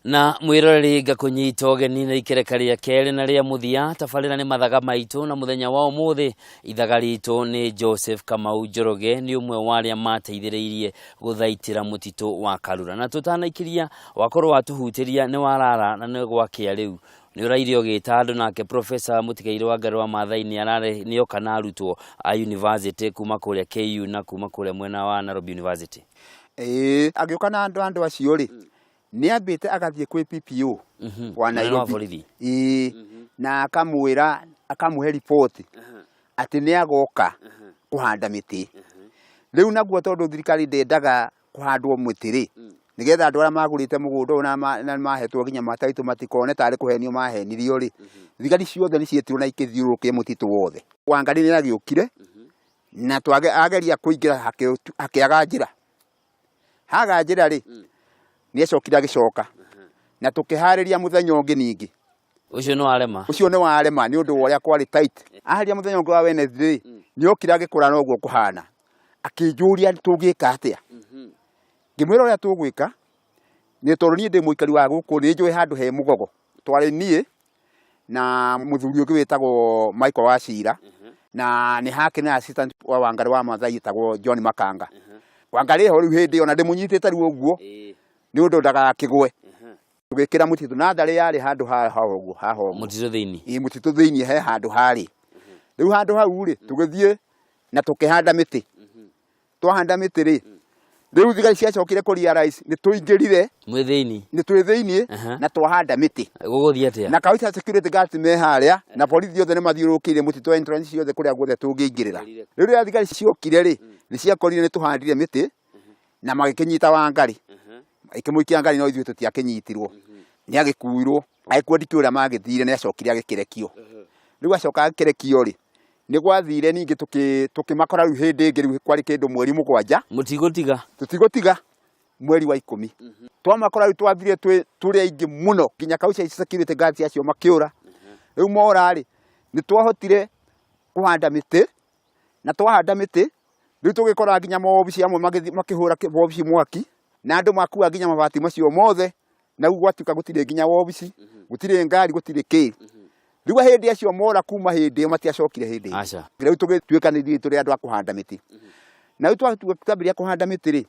Na mwiroreri ngakũnyita ũgeni na ikereka rĩa kerĩ na rĩa mũthia. Tabarĩra nĩ Mathaga Maitũ, na mũthenya wa ũmũthĩ ithaga ritũ nĩ Joseph Kamau Njoroge, nĩ ũmwe wa arĩa mateithĩrĩirie gũthaitĩra mũtitũ wa Karura. Na tũtanaikĩria wakorwo watũhutĩria nĩ warara na nĩ gwakĩa rĩu nĩ ũraire ũgĩta andũ. Nake Professor Mũtigairĩ wa Ngarĩ wa Maathai nĩ arare nĩ oka na arutwo a university kuma kũrĩa KU na kuma kũrĩa mwena wa Nairobi University. Ĩĩ, agĩũka na andũ acio rĩ, nĩ ambĩte agathiĩ kwĩ PPO wa Mũnene wa Nairobi. borithi. Ĩĩ, na akamwĩra, akamũhe riboti atĩ nĩ agoka kũhanda mĩtĩ. Rĩu naguo tondũ thirikari ndĩendaga kũhandwo mĩtĩ rĩ, nĩgetha andũ arĩa magũrĩte mũgũnda ũyũ na mahetwo nginya mataitũ matikone tarĩ kũhenio mahenirio rĩ, thigari ciothe nĩ cietirwo na ikĩthiũrũrũkia mũtitũ wothe. Wangarĩ nĩ agĩũkire na ageria kũingĩra hakĩaga njĩra. Haga njĩra rĩ, nĩ acokire agĩcoka na tũkĩharĩria mũthenya ũngĩ ningĩ. Ũcio nĩ warema. Ũcio nĩ warema nĩ ũndũ wa ũrĩa kwarĩ tight. Aharĩria mũthenya ũngĩ wa Wednesday, nĩ okire agĩkora noguo kũhana. Akĩnjũria tũngĩka atĩa. Ngĩmwĩra ũrĩa tũgwĩka, nĩ tondũ niĩ ndĩ mũikari wa gũkũ, nĩ njũĩ handũ he mũgogo. Twarĩ niĩ na mũthuri ũngĩ wĩtagwo Michael Wachira, na nĩ hakĩrĩ na assistant wa Wangarĩ wa Maathai etagwo John Makanga. Wangarĩ ho rĩu hĩndĩ ĩyo na ndĩmũnyitĩte rĩu ũguo nĩ ũndũ ndagakĩgwe. Tũgĩkĩra mũtitũ natharĩ yarĩ handũ haha ũguo, haha ũguo. Mũtitũ thĩinĩ. Ĩĩ, mũtitũ thĩinĩ he handũ harĩ. Rĩu handũ hau rĩ, tũgĩthiĩ na tũkĩhanda mĩtĩ. Twahanda mĩtĩ rĩ, rĩu thigari ciacokire kũ realize nĩ tũingĩrire. Mwĩ thĩinĩ. Nĩ twĩ thĩinĩ na twahanda mĩtĩ. Gũgũthiĩ atĩa? Na county security guards me harĩa na borithi othe nĩ mathiũrũrũkĩirie mũtitũ, entrance ciothe kũrĩa guothe tũngĩingĩrĩra. Rĩu rĩrĩa thigari ciokire rĩ, nĩ ciakorire nĩ tũhandire mĩtĩ na magĩkĩnyita Wangarĩ. Magĩkĩmũikia ngari no ithuĩ tũtiakĩnyitirwo. Nĩ agĩkuirwo. Agĩkuo ndikĩũĩ ũrĩa magĩthire, nĩ acokire agĩkĩrekio. Rĩu acoka agĩkĩrekio rĩ, nĩ gwathire ningĩ tũkĩmakora rĩu hĩndĩ ĩngĩ, rĩu kwarĩ kĩndũ mweri 7. Mũtigũtiga. Tũtigũtiga mweri wa 10. Twamakora rĩu twathire tũrĩ aingĩ mũno nginya kaucia security guards acio makĩũra. Rĩu mora rĩ, nĩ twahotire kũhanda mĩtĩ, na twahanda mĩtĩ rĩu tũgĩkora nginya maobici amwe makĩhũra wobici mwaki, na andũ makua nginya mabati macio mothe, na rĩu gwatuĩka gũtirĩ nginya wobici, gũtirĩ ngari, gũtirĩ kĩ. Rĩu hĩndĩ acio mora kuma hĩndĩ ĩyo matiacokire hĩndĩ ĩngĩ. Rĩu tũgĩtuĩka nĩ ithuĩ tũrĩ andũ a kũhanda mĩtĩ. Na rĩu twambĩrĩria kũhanda mĩtĩ rĩ,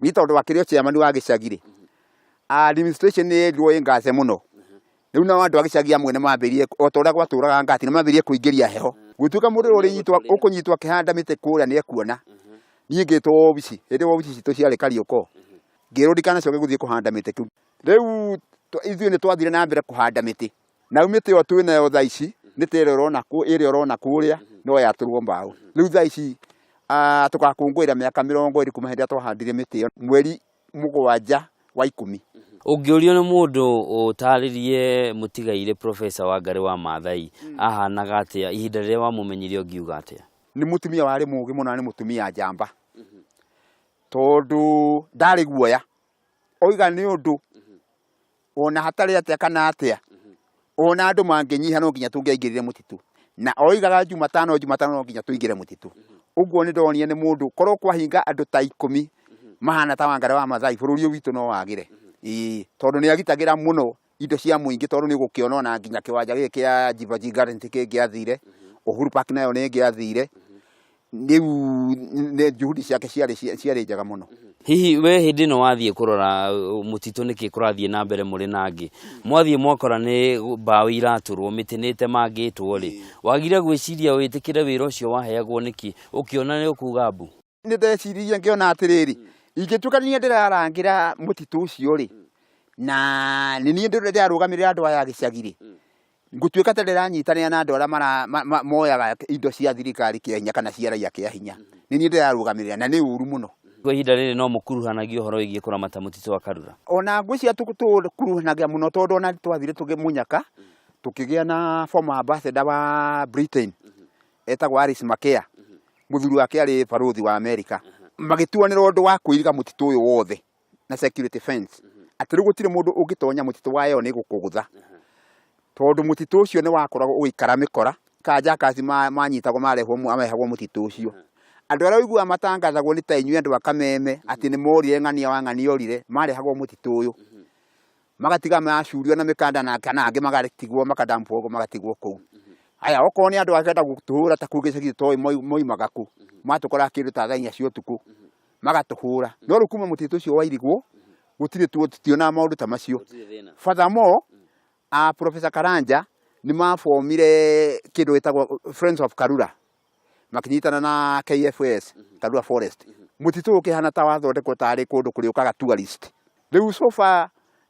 nĩ tondũ wakĩrĩ o chairman wa gĩcagi rĩ, administration nĩ yerirwo ĩngathe mũno. Rĩu nao andũ a gĩcagi amwe nĩ mambĩrĩirie, o ta ũrĩa gwatũraga ngati, nĩ mambĩrĩirie kũingĩria heho. Gũtuĩka mũndũ ũrĩa ũkũnyitwo akĩhanda mĩtĩ kũrĩa nĩ ekuona. Niĩ ngĩtwo wobici, hĩndĩ ĩyo wobici citũ ciarĩ Kariokor. Ngĩrwo ndikanacoke gũthiĩ kũhanda mĩtĩ kũu. Rĩu ithuĩ nĩ twathire na mbere kũhanda mĩtĩ. Na rĩu mĩtĩ ĩyo twĩ nayo thaa ici nĩ ta ĩrĩa ũrona ĩrĩa ũrona kũrĩa no yatũrwo mbaũ. Rĩu thaa ici tũgakũngũĩra mĩaka 20 kuma hĩndĩ ĩrĩa twahandire mĩtĩ ĩyo mweri 7 wa 10. Ũngĩũrio nĩ mũndũ ũtarĩrie mũtigairĩ Professor Wangarĩ wa Maathai ahanaga atĩa ihinda rĩrĩa wamũmenyire, ũngiuga atĩa? Nĩ mũtumia warĩ mũũgĩ mũno na nĩ mũtumia njamba, tondũ ndarĩ guoya. Oiga nĩ ũndũ ona hatarĩ atĩa kana atĩa, ona andũ mangĩnyiha no nginya tũngĩaingĩrire mũtitũ. Na oigaga Jumatano, Jumatano no nginya tũingĩre mũtitũ. Ũguo nĩ ndonire nĩ mũndũ korwo kwahinga andũ ta 10 mahana ta Wangarĩ wa Maathai, bũrũri ũyũ witũ no wagĩre. Ĩĩ, tondũ nĩ agitagĩra mũno indo cia mũingĩ, tondũ nĩ ũgũkĩona ona nginya kĩwanja gĩkĩ kĩa Jivaji Garden kĩngĩathire, Uhuru Park nayo nĩ ĩngĩathire. Rĩu nĩ juhudi ciake ciarĩ njega mũno. Hihi we hĩndĩ ĩno wathiĩ kũrora mũtitũ nĩkĩ kũrathiĩ na mbere mũrĩ na angĩ, mwathiĩ mwakora nĩ mbaũ iratũrwo, mĩtĩ nĩ ĩtemangĩtwo rĩ, wagire gwĩciria wĩtĩkĩre wĩra ũcio waheagwo nĩkĩ ũkĩona nĩ ũkuga mbu? Nĩ ndeciririe ngĩona atĩrĩrĩ, ingĩtuĩka nĩ niĩ ndĩrarangĩra mũtitũ ũcio rĩ, na nĩ niĩ ndĩrarũgamĩrĩra andũ aya a gĩcagi rĩ, ngũtuĩka ta ndĩranyitanĩra na andũ arĩa moyaga indo cia thirikari kĩa hinya kana cia raia kĩa hinya. Nĩ niĩ ndĩrarũgamĩrĩra na nĩ ũru mũno. Kwa ihinda rĩrĩ no mũkuruhanagia ũhoro wĩgiĩ kũramata mũtitũ wa Karura? Ona ngwĩciria tũkuruhanagia mũno, tondũ ona twathire tũkĩmũnyaka tũkĩgĩa na former ambassador wa Britain etagwo Alice Makea, mũthuri wake arĩ barũthi wa America. Magĩtuanĩra ũndũ wa kũiriga mũtitũ ũyũ wothe na security fence, atĩ rĩu gũtirĩ mũndũ ũngĩtonya mũtitũ wa ĩyo nĩ gũkũgũtha, tondũ mũtitũ ũcio nĩ wakoragwo ũgĩikara mĩkora ka njakaci manyitagwo marehwo marehagwo mũtitũ ũcio. Andũ arĩa ũiguaga matangathagwo nĩ ta inyuĩ andũ a Kameme atĩ nĩ morire ng'ania wa ng'ania orire, marehagwo mũtitũ ũyũ magatiga macurio na mĩkanda na kana angĩ magatigwo makadampwo ũguo magatigwo kũu. Haya, okorwo nĩ andũ akenda gũtũhũra ta kũu gĩcagi toĩ moimaga kũ, matũkoraga kĩndũ ta thaa 4 cia ũtukũ magatũhũra. No rĩu kuma mũtitũ ũcio wairigwo gũtirĩ, tũtionaga maũndũ ta macio. Furthermore, Professor Karanja nĩ mabomire kĩndũ gĩtagwo Friends of Karura, makĩnyitana na KFS, Karura Forest. Mũtitũ ũyũ ũkĩhana ta wathondekwo tarĩ kũndũ kũrĩũkaga tourist. Rĩu so far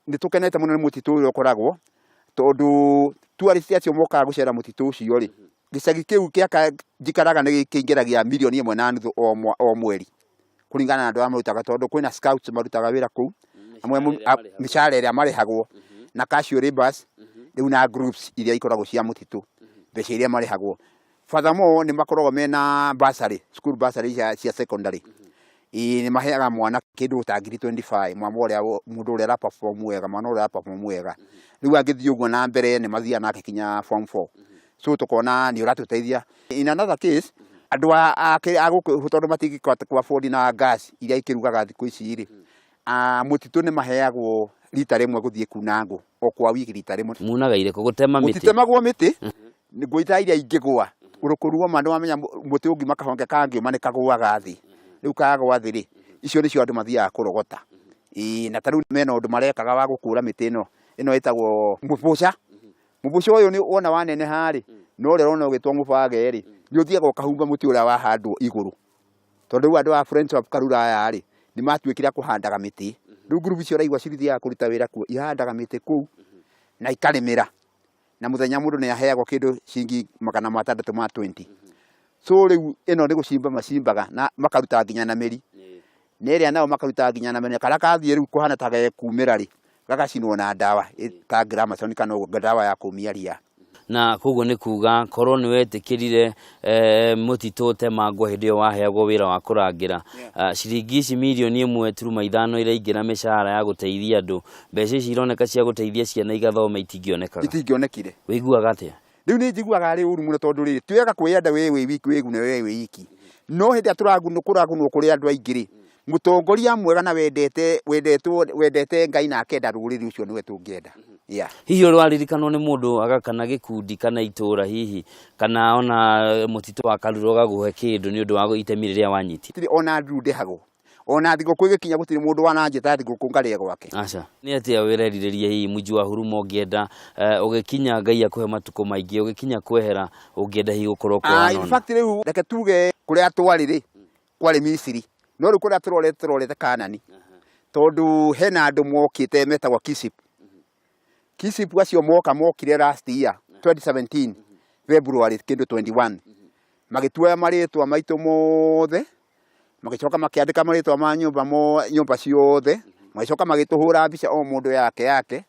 nĩ tũkenete mũno nĩ mũtitũ ũyũ ũkoragwo, tondũ tourist acio mokaga gũcera mũtitũ ũcio rĩ, gĩcagi kĩu kĩa njikaraga nĩ kĩingĩragia 1.5 million o mweri kũringana na andũ arĩa marutaga, tondũ kwĩna scouts marutaga wĩra kũu, amwe mĩcara ĩrĩa marĩhagwo na casual labours rĩu na groups iria ikoragwo cia mũtitũ, mbeca iria marĩhagwo. Furthermore, nĩ makoragwo mena bursary, school bursary cia secondary. Ĩĩ, nĩ maheaga mwana kĩndũ ta ngiri 25, mwana ũrĩa mũndũ ũrĩa ũra perform wega, mwana ũrĩa ũra perform wega. Rĩu angĩthiĩ ũguo na mbere nĩ mathiaga nake kinya form 4, so tũkona nĩ ũratũteithia. In another case, andũ a gũkũ tondũ matingĩhota kũ afford na gas iria ikĩrugaga thikũ ici rĩ, mũtitũ nĩ maheagwo rita rĩmwe gũthiĩ kuna ngũ o kwa wiki rita rĩmwe. Munaga irĩkũ gũtema mĩtĩ? Gũtitemagwo mĩtĩ, ngũ ita iria ingĩgwa ũrũkũ ruoma. Nĩ wamenya mũtĩ ũngiuma kahonge kangĩũma nĩ kagũaga thĩ. Rĩu kagwa thĩ rĩ, icio nĩcio andũ mathiaga kũrogota. Ĩĩ, na ta rĩu mena ũndũ marekaga wa gũkũra mĩtĩ ĩno ĩno ĩtagwo mũbũca. Mũbũca ũyũ nĩ wona waneneha rĩ, na ũrĩa ũrona ũgĩtwo mũbage rĩ, nĩ ũthiaga ũkahumba mũtĩ ũrĩa wahandwo igũrũ, tondũ rĩu andũ a Friends of Karura aya rĩ, nĩ matuĩkire a kũhandaga mĩtĩ. Rĩu ngurubu icio ũraigua cithiaga kũruta wĩra kuo, ihandaga mĩtĩ kũu na ikarĩmĩra, na mũthenya mũndũ nĩ aheagwo kĩndũ ciringi 620. So rĩu ĩno nĩ gũcimba macimbaga na makaruta nginya na mĩri, na ĩrĩa nao makaruta nginya na mĩri, karĩa kathiĩ rĩu kũhana ta gekumĩra rĩ, gagacinwo na ndawa ta Gramoxone kana ũguo, ndawa ya kũmia ria. Na koguo nĩ kuga korwo nĩ wetĩkĩrire mũtitũ ũtemangwo hĩndĩ ĩyo waheagwo wĩra wa kũrangĩra, ciringi ici 1.5 million iraingĩra mĩcara ya gũteithia andũ, mbeca ici ironeka cia gũteithia ciana igathome itingĩonekaga. Itingĩonekire. Wĩiguaga atĩa? Rĩu nĩ njiguaga arĩ ũru mũno, tondũ rĩrĩ ti wega kwĩyenda wĩ wĩ wiki, wĩgune we wĩ iki, no hĩndĩ ĩrĩa tũragunwo kũragunwo kũrĩ andũ aingĩ rĩ, mũtongoria mwega na wendete wendetwo wendete Ngai na akenda rũrĩrĩ, ũcio nĩwe tũngĩenda, yeah. Hihi ũrĩ waririkanwo nĩ mũndũ aga kana gĩkundi kana itũra hihi kana ona mũtitũ wa Karura ũgagũhe kĩndũ nĩ ũndũ wa itemi rĩrĩa wanyitire? Gũtirĩ ona nduru ndĩhagwo, ona thigũkũ ĩgĩkinya gũtirĩ mũndũ wananjĩta thigũkũ ngarĩe gwake. Aca. Nĩ atĩa wĩrerirĩria hihi mũji wa Huruma ũngĩenda, ũgĩkinya Ngai akũhe matukũ maingĩ, ũgĩkinya kwehera ũngĩenda hihi gũkorwo Ah, in kũhana ũna? fact, rĩu reke tuge kũrĩa twarĩ rĩ kwarĩ Misiri, no rĩu kũrĩa tũrorete tũrorete Kanani, tondũ hena andũ mokĩte metagwo Kisip. Kisip acio moka mokire last year 2017 February kĩndũ 21, magĩtuoya marĩtwa maitũ mothe, magĩcoka makĩandĩka marĩtwa ma nyũmba mo nyũmba ciothe, magĩcoka magĩtũhũra mbica o mũndũ yake yake,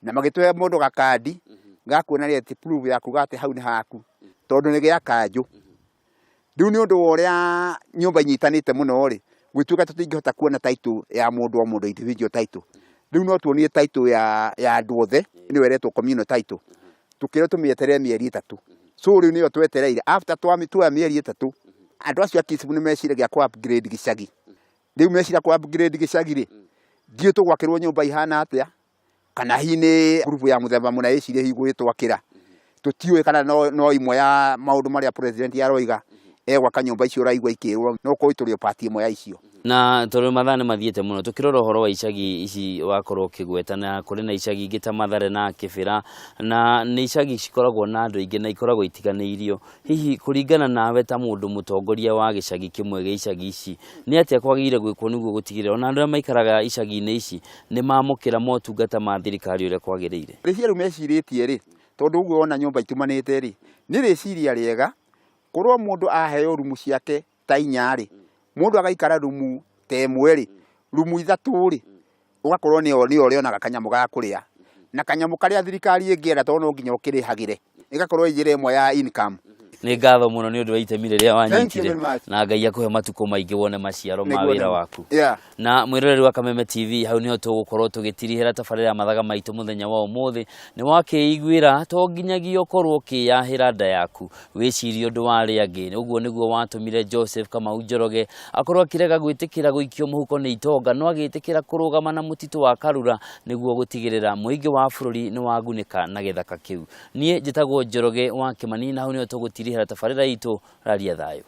na magĩtũhe mũndũ gakandi ga kuonania atĩ proof ya kuga atĩ hau nĩ haku, tondũ nĩ gĩa kanjũ. Rĩu nĩ ũndũ wa ũrĩa nyũmba inyitanĩte mũno rĩ, gũtuĩka tũtingĩhota kuona title ya mũndũ o mũndũ, individual title. Rĩu no tuonire title ya andũ othe, nĩyo ĩretwo communal title, tũkĩrwo tũmĩeterere mĩeri 3. So rĩu nĩyo twetereire. After tuoya mĩeri 3, andũ acio a Kisimu nĩ meciragia kũ upgrade gĩcagi. Rĩu meciria kũ upgrade gĩcagi rĩ, ndiũĩ tũgwakĩrwo nyũmba ihana atĩa, kana hihi nĩ ngurubu ya mũthemba mũna ĩcirie hihi gwĩtwakĩra, tũtiũĩ, kana no imwe ya maũndũ marĩa president aroiga egwaka nyũmba icio ũraigua ikĩrwo, no korwo tũrĩ o part ĩmwe ya icio. Na tondũ mathaa nĩ mathiĩte mũno, tũkĩrora ũhoro wa icagi ici wakorwo ũkĩgweta, na kũrĩ na icagi ingĩ ta Mathare na Kĩbĩra, na nĩ icagi cikoragwo na andũ aingĩ na ikoragwo itiganĩirio. Hihi kũringana nawe ta mũndũ mũtongoria wa gĩcagi kĩmwe gĩa icagi ici, nĩ atĩa kwagĩrĩire gwĩkwo nĩguo gũtigĩrĩra ona andũ arĩa maikaraga icagi-inĩ ici nĩ mamũkĩra motungata ma thirikari ũrĩa kwagĩrĩire? Rĩciria rĩu mecirĩtie rĩ, tondũ ũguo wona nyũmba itumanĩte rĩ, nĩ rĩciria rĩega korwo mũndũ aheo rumu ciake ta inya rĩ, mũndũ agaikara rumu ta ĩmwe rĩ, rumu ithatũ rĩ, ũgakorwo nĩyo ũrĩonaga kanyamũ ga kũrĩa na kanyamũ karĩa thirikari ĩngĩenda, tondũ no nginya ũkĩrĩhagĩre. Ĩgakorwo ĩ njĩra ĩmwe ya income. Nĩ ngatho mũno nĩ ũndũ wa itemi rĩrĩa Thank you wanyitire very much. na Ngai akũhe matukũ maingĩ wone maciaro ma Nĩguo wĩra nĩguo. waku. Na mwĩroreri wa Kameme TV, hau nĩho tũgũkorwo tũgĩtirihĩra tabarĩra ya mathaga maitũ mũthenya wa ũmũthĩ. Nĩ wakĩiguĩra to nginyagia ũkorwo ũkĩyahĩra nda yaku, wĩcirie ũndũ wa arĩa angĩ. Ũguo nĩguo watũmire Joseph Kamau Njoroge akorwo akĩrega gwĩtĩkĩra gũikio mũhuko nĩ itonga, no agĩtĩkĩra kũrũgama na mũtitũ wa Karura nĩguo gũtigĩrĩra mũingĩ wa bũrũri nĩ wagunĩka na gĩthaka kĩu. Niĩ njĩtagwo Njoroge wa Kĩmani na hau nĩho tũgũtirihĩra tabarĩra itũ. Raria thayũ.